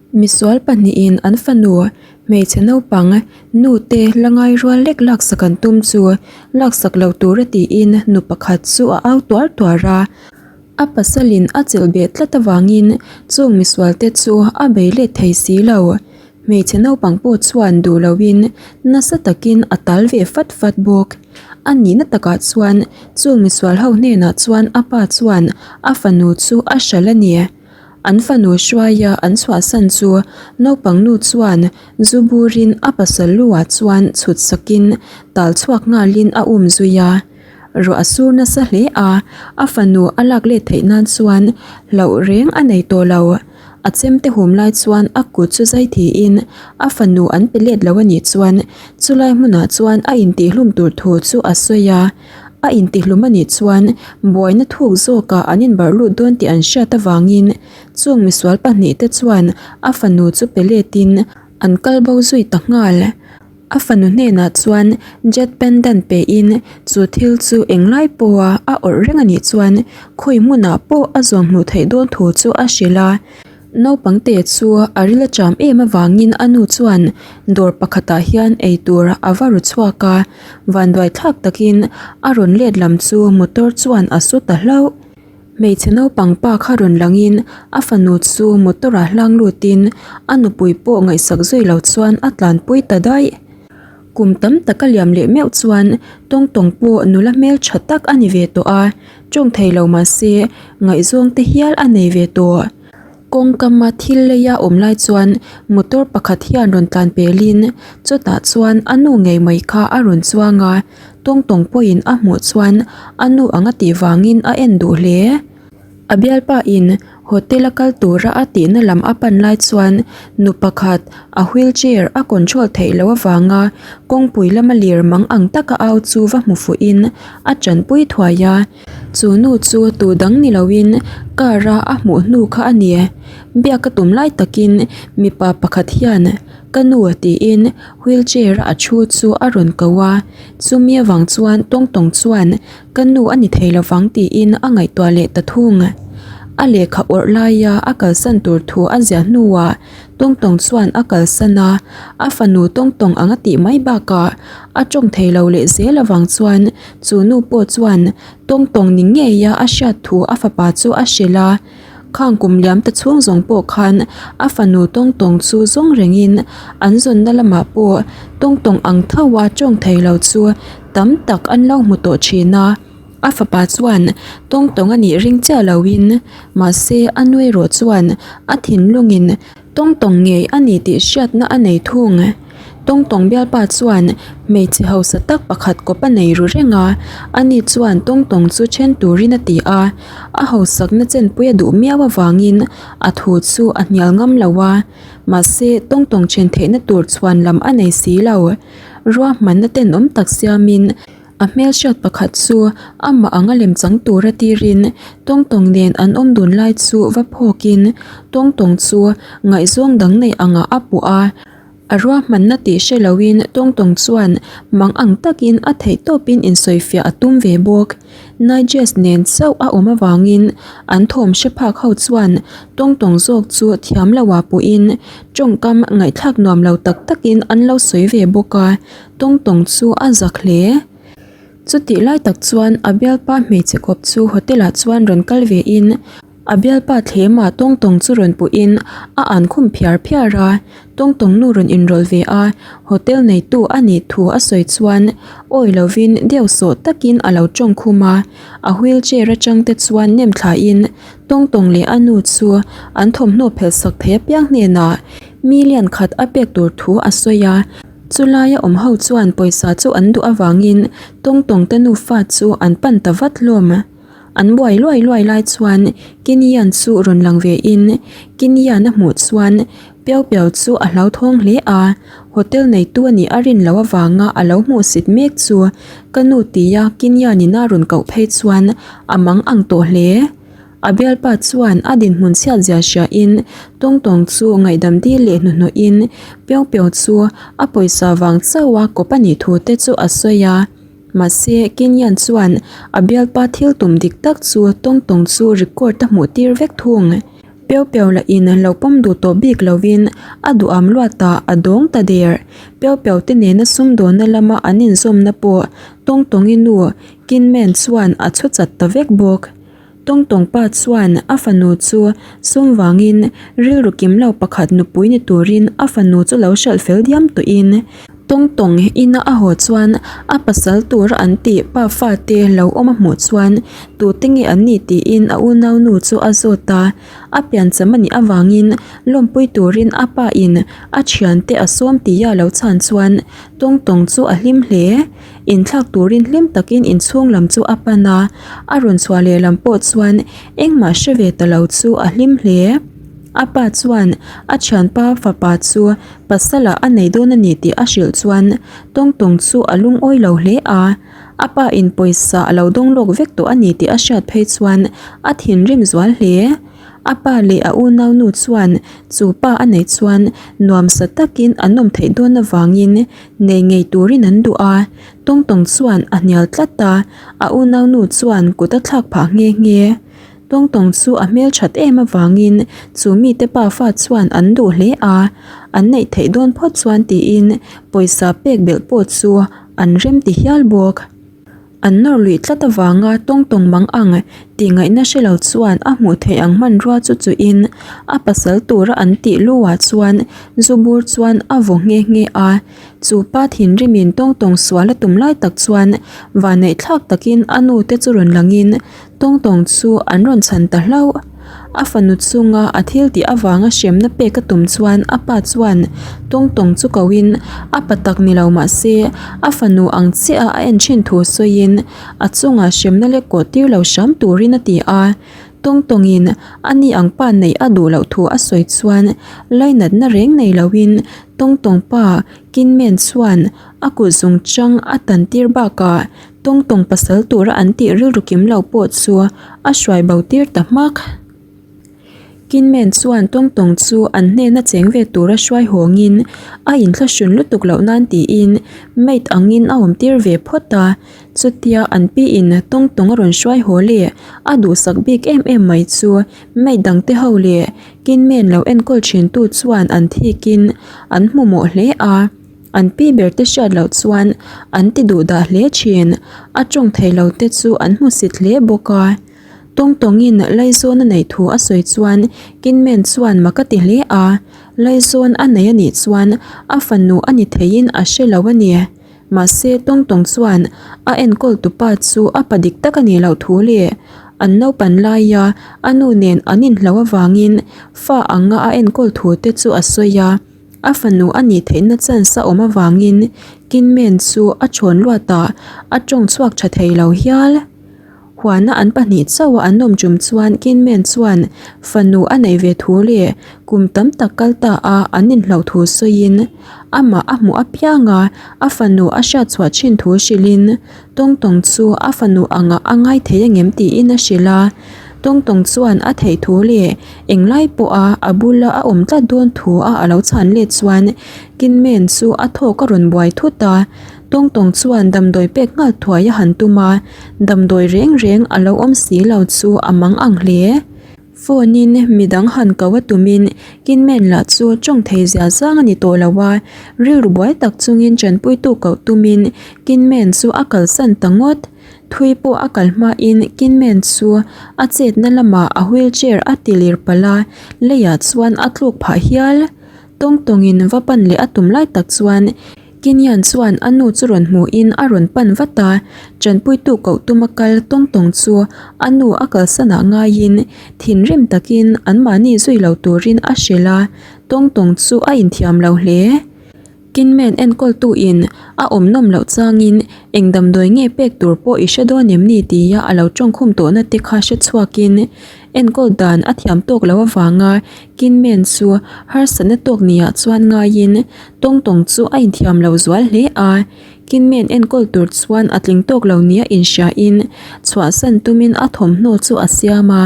Misual pahnihin an fanu hmeichhe naupang nu te la ngai rual lek laksak an tum chu laksak lo tura tiin nu pakhat chu a au tuar tuar a. A pasalin a chelh beh tlat avangin chung misual te chu a bei let thei si lo. Hmeichhe naupang pawh chuan duh loin nasa takin a tal ve fat fat bawk. A nihna takah chuan chung misual ho hnenah chuan a pa chuan a fanu chu a hralh a ni. An fanu hruaia an chhuahsan chu naupang nu chuan zu burin a pasal lu ah chuan chhut sakin tal chhuak nghalin a um zui a. Ruah a sur nasa hle a, a fanu a lak let theih nan chuan hlauh reng a nei tawh lo. A chemte hum lai chuan a kut chu zai thiin a fanu an pe let lo a nih chuan chulai hmunah chuan a intihhlum tur thu chu a sawi a. A intihlum a nih chuan buaina thuk zawkah an inbarh lut dawn tih an hriat avangin chung misual pahnihte chuan a fanu chu pe letin an kal bo zui ta nghal. A fanu hnenah chuan jet pendant pein chu thil chu englai pawha a awrh reng a nih chuan khawi hmunah pawh a zuam hmuh theih dawn thu chu a hrilh a. Naupang te chu a ril a cham em avangin a nu chuan dawr pakhatah hian eitur a va ru chhuak a, vanduai thlak takin a rawn let lam chu motor chuan a su ta hlauh. Hmeichhe naupang pa kha rawn langin a fanu chu motor ah hlang lutin a nupui pawh ngaihsak zui lo chuan a tlanpui ta daih. Kum tam tak a liam leh meuh chuan tawng tawng pawh nula hmeltha tak a ni ve tawh a, tawng thei lo mahse ngaihzawng te hial a nei ve tawh. Kawngkama thil leia awm lai chuan motor pakhat hian rawn tlan pelin chutah chuan a nu ngei mai kha a rawn chuang a, tawng tawng pawhin a hmuh chuan a nu anga tih vangin a en duh hle. A bialpa in hotel a kal tura a tihna lam a pan lai chuan nu pakhat a wheelchair a control theih loh avanga kawngpui lama lir mang ang taka au chu va hmu fuhin a tanpui thuai a. Chu nu chu tu dang ni loin car a a hmuh hnu kha a ni. Biak a tum lai takin mipa pakhat hian ka nu tiin wheelchair a a thu chu a rawn ko a. Chumi avang chuan tawng tawng chuan Ka nu a ni thei lovang tiin a ngaihtuah leh ta thung. A lehkha awrh laia a kalsan tur thu a ziah hnuah Tawng Tawng chuan a kalsan a, a fanu Tawng Tawng ang a tih mai bakah a tawng thei lo leh zel avang chuan chu nu pawh chuan Tawng Tawng ni ngeia a hriat thu a fapa chu a hrilh a. Khang kum liam ta chhung zawng pawh khan a fanu Tawng Tawng chu zawng rengin an zawnna lamah pawh Tawng Tawng ang tho a tawng thei lo chu tam tak an lo hmu tawh thin a. A fapa chuan Tawng Tawng a nih ring chiah loin mahse a nu erawh chuan a thinlungin Tawng tawng ngei a ni tih hriatna a nei thung. Tawng tawng bialpa chuan hmeichhe hausa tak pakhat kawp a nei ru reng a, ani chuan tawng tawng chu then turin a ti a, a hausakna chenpui a duh miau avangin a thu chu a hnial ngam lo a, mahse tawng tawng then theihna tur chhuan lam a nei si lo. Ruahmanna tenawm tak siamin. A hmelhriat pakhat chu amah anga lemchang tura tirin tawng tawng nen an awm dun lai chu va phawkin tawng tawng chu ngaihzawng dang nei angah a puh a. A ruahmanna tih hre loin tawng tawng chuan mang ang takin a theih tawpin insawifiah a tum ve bawk. Niges nen chauh a awm avangin an thawm hre phak ho chuan tawng tawng zawk chu thiam loah puhin tawngkam ngaihthlak nuam lo tak takin an lo sawi ve bawk a. Tawng tawng chu a zak hle. Chutih lai tak chuan a bialpa hmeichhe kawp chu hotel ah chuan rawn kal ve in a bialpa thlemah tawng tawng chu rawn puh in a an khum phiar phiar a. Tawng tawng nu rawn inrawlh ve a, hotel neitu a nih thu a sawi chuan awi lovin deuh sawh takin a lo tawng khum a. A wheel chair atang te chuan nem thla in tawng tawng leh a nu chu an thawmhnaw phelh sak thei apiang hnenah million khat a pek tur thu a sawi a. Chulaia awm ho chuan pawisa chu an duh avangin tawng tawng te nufa chu an pan ta vat hlawm. An buai luai luai lai chuan Kinian chu rawn lang ve in Kinian a hmuh chuan Piau Piau chu a hlauthawng hle a, hotel neitu a nih a rin loh avanga a lo hmuhsit mek chu ka nu tia Kinian in a rawn koh phei chuan a mang ang tawh hle. A bialpa chuan a dinhmun chhiat zia hria in Tawng Tawng chu ngaihdam dil leh hnuhnawh in Piau Piau chu a pawisa vang chauh a kawp a nih thu te chu a sawi a. Mahse Kenyan chuan a bialpa thil tum dik tak chu Tawng Tawng chu record a hmuh tir vek thung. Piau Piau lahin lo pawm duh tawh bik lovin a duham luatah a dawng ta der. Piau Piau te nena sumdawnna lama an inzawmna pawh Tawng Tawngi nu Kinmen chuan a chhu chat ta vek bawk. Tawng Tawng pa chuan a fanu chu sum vangin rilru kim lo pakhat nupui ni turin a fanu chu lo hralh fel diam tawhin Tawng Tawng ina a haw chuan a pasal tura an tih pa fate lo awm a hmuh chuan tute nge an nih tiin a unaunu chu a zawt a. A piancham a nih avangin lawmpui turin a pa in a thiante a sawm tia lo chhan chuan Tawng Tawng chu a hlim hle. Inthlak turin hlim takin inchhung lam chu a pan a, a rawn chhuah leh lam pawh chuan engmah hre ve ta lo chu a hlim hle. A pa chuan a thianpa fapa chu pasalah a nei dawn a ni tih a hrilh chuan Tawng Tawng chu a lungawi lo hle a. A pa in pawisa a lo dawng lawk vek tawh a ni tih a hriat phei chuan a thinrim zual hle. A pa leh a unaunu chuan chu pa a neih chuan nuamsa takin an awm theih dawn avangin nei ngei turin an duh a. Tawng Tawng chuan a hnial tlat a, a unaunu chuan kut a thlak phah nghe nghe. Tawng Tawng chu a hmel that em avangin chu mite pafa chuan an duh hle a, an neih theih dawn phawt chuan tiin pawisa pek belh pawh chu an rem ti hial bawk. An nawr luih tlat avanga Tawng Tawng mang ang tih ngaihna hre lo chuan a hmuh theih ang hmanrua chu chuhin a pasal tura an tih luah chuan zu bur chuan a vaw nghe nghe a. Chu pa thinrimin Tawng Tawng sual a tum lai tak chuan vanneih thlak takin a nu te chu rawn langin Tawng Tawng chu an rawn chhan ta hlauh. A fanu chunga a thil tih avanga hremna pek a tum chuan a pa chuan Tawng Tawng chu kohin a pa tak ni lo mah se a fanu ang chiah a en thin thu sawiin a chunga hremna lek kawh tir lo hram turin a ti a. Tawng Tawngin a ni ang pa neih a duh loh thu a sawi chuan lainatna reng nei loin Tawng Tawng pa Kinmen chuan a kut zungchang a tan tir bakah Tawng tawng pasal tura an tih rilru kim lo pawh chu a hruai bo tir ta hmak. Kinmen chuan tawng tawng chu an hnena cheng ve tura hruai hawngin a inthlahrun lutuk loh nan tiin maid angin a awm tir ve phawt a. Chutia an piin tawng tawng a rawn hruai haw leh a duhsak bik em em mai chu maid dangte ho leh Kinmen lo enkawl thintu chuan an thikin an hmu mawh hle a. An pi ber te hriat loh chuan an ti duh dah hle thin. A tawng thei lo te chu an hmusit hle bawk a. Tawng tawngin Laizawn a neih thu a sawi chuan Kinmen chuan mak a ti hle a. Laizawn a nei a nih chuan a fanu a ni theiin a hre lo a ni. Mahse Tawng tawng chuan a enkawl tupa chu a pa dik tak a nih loh thu leh an naupan laia a nu nen an inhlo avangin fa anga a enkawl thu te chu a sawi a. A fanu a nih theihna chance a awm avangin Kinmen chu a thawn luatah a tawng chhuak tha thei lo hial. Huana an pahnih chauha an awm tum chuan Kinmen chuan fanu a neih ve thu leh kum tam tak kal ta a an inhloh thu sawiin amah a hmuh apianga a fanu a hriat chhuah thin thu hrilhin Tawng Tawng chu a fanu angah a ngai thei angem tiin a hrilh a. Tawng Tawng chuan a theih thu leh englai pawha a bula a awm tlat dawn thu a a lo chhan let chuan Kinmen chu a thawk a rawn buai thut a. Tawng Tawng chuan damdawi pek nghal thuai a han tum a, damdawi reng reng a lo awm si lo chu a mang ang hle. Phone in midang han ko a tumin Kinmen lah chu tawng thei zia zang a ni tawh lo a, rilru buai tak chungin tanpuitu koh tumin Kinmen chu a kalsan ta ngawt. Thui pawh a kal hmain Kinmen chu a chetna lamah a wheelchair a ti lir palh a, leiah chuan a tluk phah hial. Tawng tawngin va pan leh a tum lai tak chuan Kinyan chuan a nu chu rawn hmuhin a rawn pan vat a, tanpuitu koh tuma kal tawng tawng chu a nu a kalsanah ngaiin thinrim takin anmahni zui lo turin a hrilh a, tawng tawng chu a inthiam lo hle. Kinmen enkawltuin a awm nawm loh changin eng damdawi nge pek tur pawh i hre dawn em ni tia a lo tawngkhum tawhna te kha hre chhuakin enkawl dan a thiam tawk lo avanga Kinmen chu harsatna tawk niah chuan ngaiin Tawng tawng chu a inthiam lo zual hle a. Kinmen enkawl tur chuan a tling tawk lo nia inhriain chhuahsan tumin a thawmhnaw chu a siam a.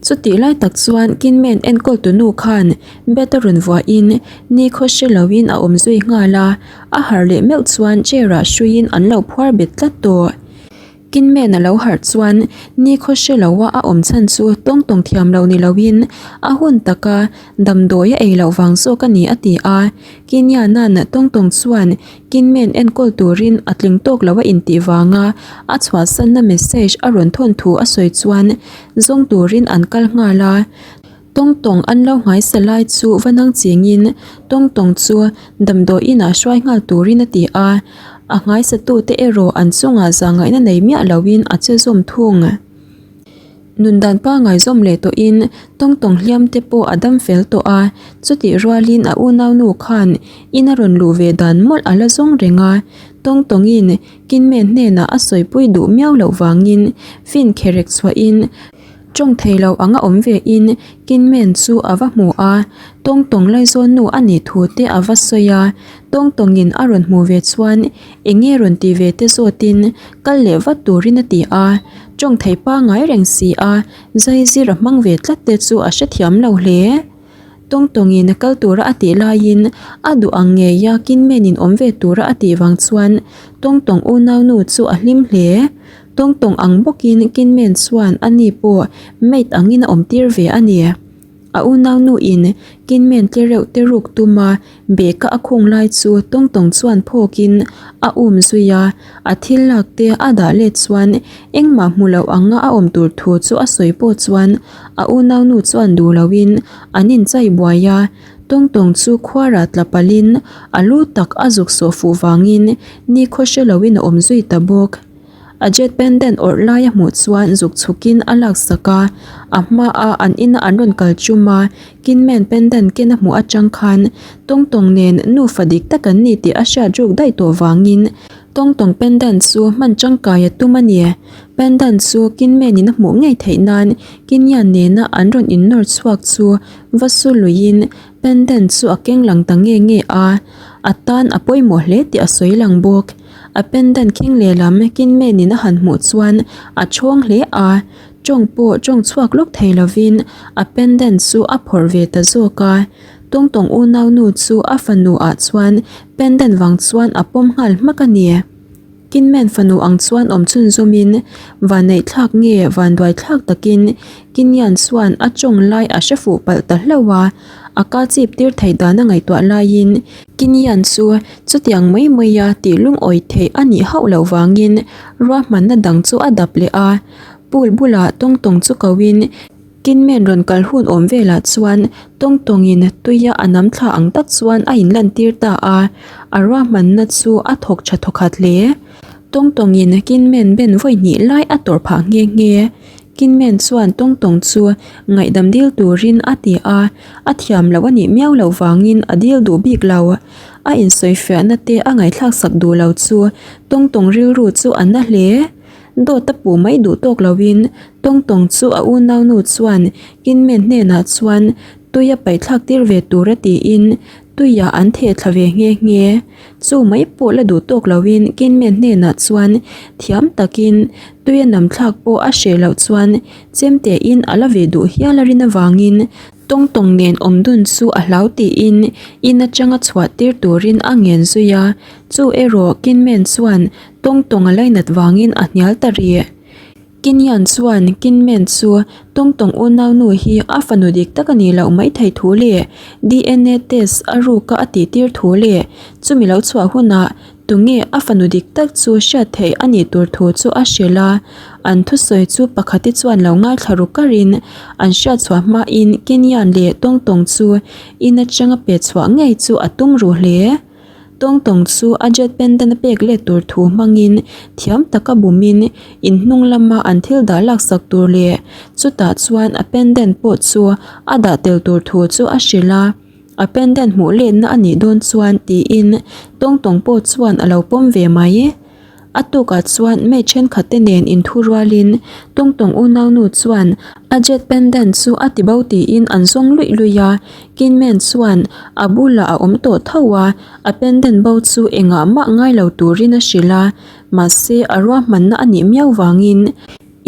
Chutih lai tak chuan Kinmen enkawl tunu khan bed a rawn vuahin nikhaw hre loin a awm zui nghal a, a harh leh meuh chuan chair ah hruiin an lo phuar bet tlat tawh. Kinmen a lo harh chuan nikhaw hre loa a awm chhan chu tawng tawng thiam lo ni loin a hun taka damdawi a ei loh vang zawk a ni a ti a. Kinyanan tawng tawng chuan Kinmen enkawl turin a tling tawk lo a intih vanga a chhuahsanna message a rawn thawn thu a sawi chuan zawng turin an kal nghal a. Tawng tawng an lo nghaisa lai chu va nang chingin tawng tawng chu damdawi inah hruai nghal turin a ti a, a nghaisa tute erawh an chungah zahngaihna nei miah loin a che zawm thung. Nun dan pangai zawm leh tawhin tawng tawng hliam te pawh a dam fel tawh a, chutih rualin a unaunu khan in a rawn luh ve dan mawlh a la zawng reng a, tawng tawngin Kinmen hnenah a sawipui duh miau loh vangin fin kherek chhuahin Tawng thei lo anga awm ve in Kinmen chu a va hmu a, tawng tawng laizawn nu a nih thu te a va sawi a, tawng tawng in a rawn hmu ve chuan eng nge rawn ti ve te zawt in kal leh vat turin a ti a, tawng thei pangai reng si a, zai zir a hmang ve tlat te chu a hrethiam lo hle. Tawng tawng in kal tura a tih laiin a duh ang ngei a Kinmen in awm ve tura a tih vang chuan tawng tawng unau nu chu a hlim hle. Tawng tawng ang bawkin Kinmen chuan a ni pawh maid angin a awm tir ve a ni. A unau nu in Kinmen tle reuh te ruk tuma beka a khung lai chu tawng tawng chuan phawkin a um zui a, a thil lak te a dah let chuan engmah hmu loh anga a awm tur thu chu a sawi pawh chuan a unau nu chuan duh loin an inchai buai a, tawng tawng chu khuara tla palhin a lu tak a zuk sawh fuh vangin nikhaw hre loin a awm zui ta bawk. A jet pendant awrh lai a hmuh chuan zuk chhukin a laksak a, a hmaa an ina an rawn kal tum a, Kinmen pendant ken a hmuh atang khan tawng tawng nen nufa dik tak an ni tih a hriat ruk daih tawh vangin tawng tawng pendant chu hman tangkai a tum a ni. Pendant chu Kinmen in a hmuh ngei theih nan Kinyan nena an rawn innawr chhuak chu va su luiin pendant chu a keng lang ta nge nge a, a tan a pawimawh hle tih a sawi lang bawk. A pendant khing lehlam Kinmen in a han hmuh chuan a chhawng hle a, tawng pawh tawng chhuak lawk thei lovin a pendant chu a phawrh ve ta zawk a. Tawngtawng unau nu chu a fanu ah chuan pendant vang chuan a pawm nghal hmak a ni. Kinmen fanu ang chuan awm chhunzawm in vanneih thlak nge vanduai thlak takin Kinyan chuan a tawng lai a hre fuh palh ta hlauh a, a ka chip tir theih dan a ngaihtuah laiin Kinyan chu chutiang mai mai a tih lungawi theih a nih hauh loh vangin ruahmanna dang chu a dap leh a, pool bulah tawng tawng chu ko in Kinmen rawn kal hun awm velah chuan tawng tawngin tuia a nam thla ang tak chuan a inlantir ta a, a ruahmanna chu a thawk tha thawkhat hle. Tawng tawngin Kinmen ben vawi hnih lai a tawrh phah nghe nghe. Kinmen chuan tawng tawng chu ngaihdam dil turin a ti a, a thiam loh a nih miau loh vangin a dil duh bik lo. A insawifiahna te a ngaihthlak sak duh lo chu tawng tawng rilru chu a na hle. Dawt a puh mai duh tawk loin tawng tawng chu a unaunu chuan Kinmen hnenah chuan tui a paihthlak tir ve tur a tiin tuiah an theh thla ve nghe nghe. Chu mai pawh la duh tawk loin Kinmen hnenah chuan thiam takin tui a nam thlak pawh a hreh loh chuan chemtein a la ve duh hial a rin avangin tawng tawng nen awm dun chu a hlau tiin in atanga chhuah tir turin a ngen zui a. Chu erawh Kinmen chuan Tawng tawng a lainat vangin a hnial ta rih. Kinyan chuan Kinmen chu Tawng tawng unaunu hi a fanu dik tak a nih loh mai thei thu leh DNA test a ruka a tih tir thu leh chumi lo chhuah hunah tunge a fanu dik tak chu hriat theih a nih tur thu chu a hrilh a. An thusawi chu pakhati chuan lo ngaithla ru karin an hriat chhuah hmain Kinyan leh Tawng tawng chu in atanga pe chhuah ngei chu a tum ru hle. Tawng tawng chu a jet pendant a pek let tur thu hmangin thiam taka bumin in hnung lama an thil dah laksak tur leh chutah chuan a pendant pawh chu a dah tel tur thu chu a hrilh a, a pendant hmuh letna a nih dawn chuan tiin tawng tawng pawh chuan a lo pawm ve mai. A tukah chuan maid thenkhat te nen inthu rualin tawng tawng unaunu chuan a jet pendant chu a ti bo tiin an zawng luih luih a, Kinmen chuan a bulah a awm tawh tho a, a pendant bo chu engah mah ngai lo turin a hrilh a, mahse a ruahmanna a nih miau vangin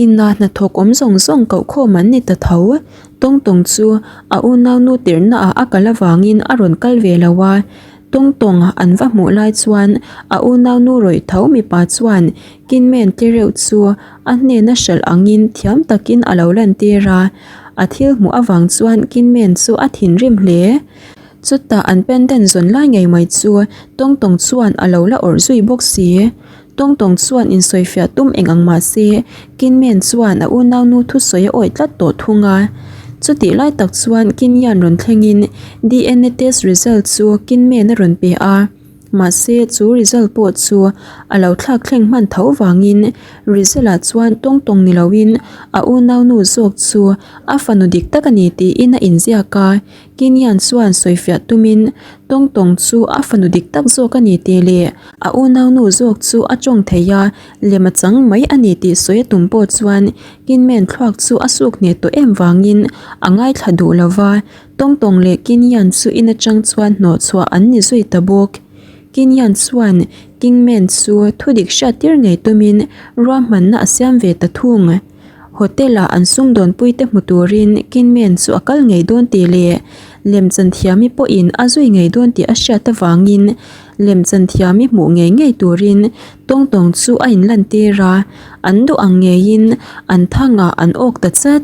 ina hnathawk awm zawng zawng koh khawm an ni ta tho. Tawng tawng chu a unaunu tirhnaah a kal avangin a rawn kal ve lo a. Tawng tawng an va hmuh lai chuan a unaunu rawih tho mipa chuan Kinmen te reuh chu a hnena hralh angin thiam takin a lo lantir a. A thil hmuh avang chuan Kinmen chu a thinrim hle. Chutah an pendant zawn lai ngei mai chu Tawng tawng chuan a lo la awrh zui bawk si. Tawng tawng chuan insawifiah tum eng ang mah se, Kinmen chuan a unaunu thusawi a awih tlat tawh thung a. Chutih lai tak chuan Kinyan rawn thlengin DNA test result chu Kinmen a rawn pe a. Mahse, chu result pawh chu a lo thlak thleng hman tho vangin result ah chuan tawng tawng ni loin a unaunu zawk chu a fanu dik tak a ni tiin a inziak a. Kinyan chuan sawifiah tumin Tawng Tawng chu a fanu dik tak zawk a ni tih leh a unaunu zawk chu a tawng thei a, lem a chang mai a ni tih sawi a tum pawh chuan Kinmen thluak chu a suk hneh tawh em vangin a ngaithla duh lo va, Tawng Tawng leh Kinyan chu in atang chuan hnawh chhuah an ni zui ta bawk. Kinyan chuan Kingman chu thudik hriattir ngei tumin ruahmanna a siam ve ta thung. Hotel-ah an sumdawnpuite hmu turin Kinmen chu a kal ngei dawn tih leh lemchanthiami pawhin a zui ngei dawn tih a hriat avangin lemchanthiami hmuh ngei ngei turin tawng tawng chu a inlantir a, an duh ang ngeiin an thangah an awk ta chat.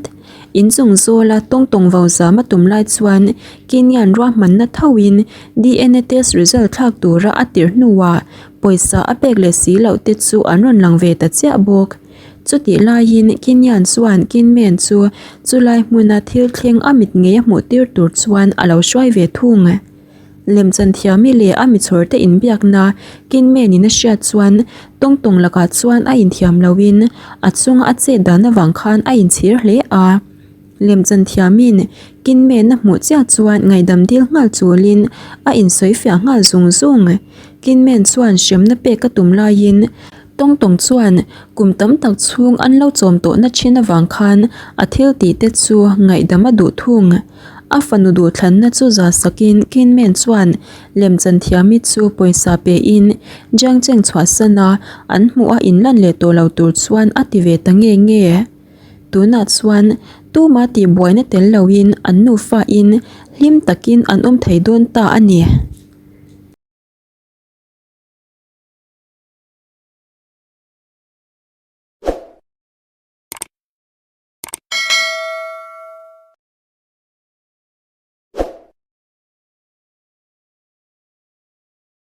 Inchung zawla tawng tawng vo zam a tum lai chuan Kinyan ruahmanna thoin DNA test result thlak tura a tirh hnuah pawisa a pek leh si loh te chu an rawn lang ve ta chiah bawk. Chutih laiin Kinyan chuan Kinmen chu chulai hmuna thil thleng a mit ngei a hmuh tir tur chuan a lo hruai ve thung. Lemchan thiami leh a michhawr te inbiakna Kinmen-in a hriat chuan tawng tawng lakah chuan a inthiam loin a chunga a chet dan avang khan a inchhir hle a. Lemchan thiamin Kinmen a hmuh chiah chuan ngaihdam dil nghal chulin a insawifiah nghal zung zung. Kinmen chuan hremna pek a tum laiin Tawng tawng chuan kum tam tak chhung an lo chawm tawhna thin avang khan a thil tih te chu ngaihdam a duh thung. A fanu duhthlanna chu za sakin Kinmen chuan lemchan thiami chu pawisa pein Jiangcheng chhuahsan a an hmuh a inlan leh tawh lo tur chuan a ti ve ta nge nge. Tunah chuan tuma tihbuaina tel loin an nufain hlim takin an awm thei dawn ta a ni.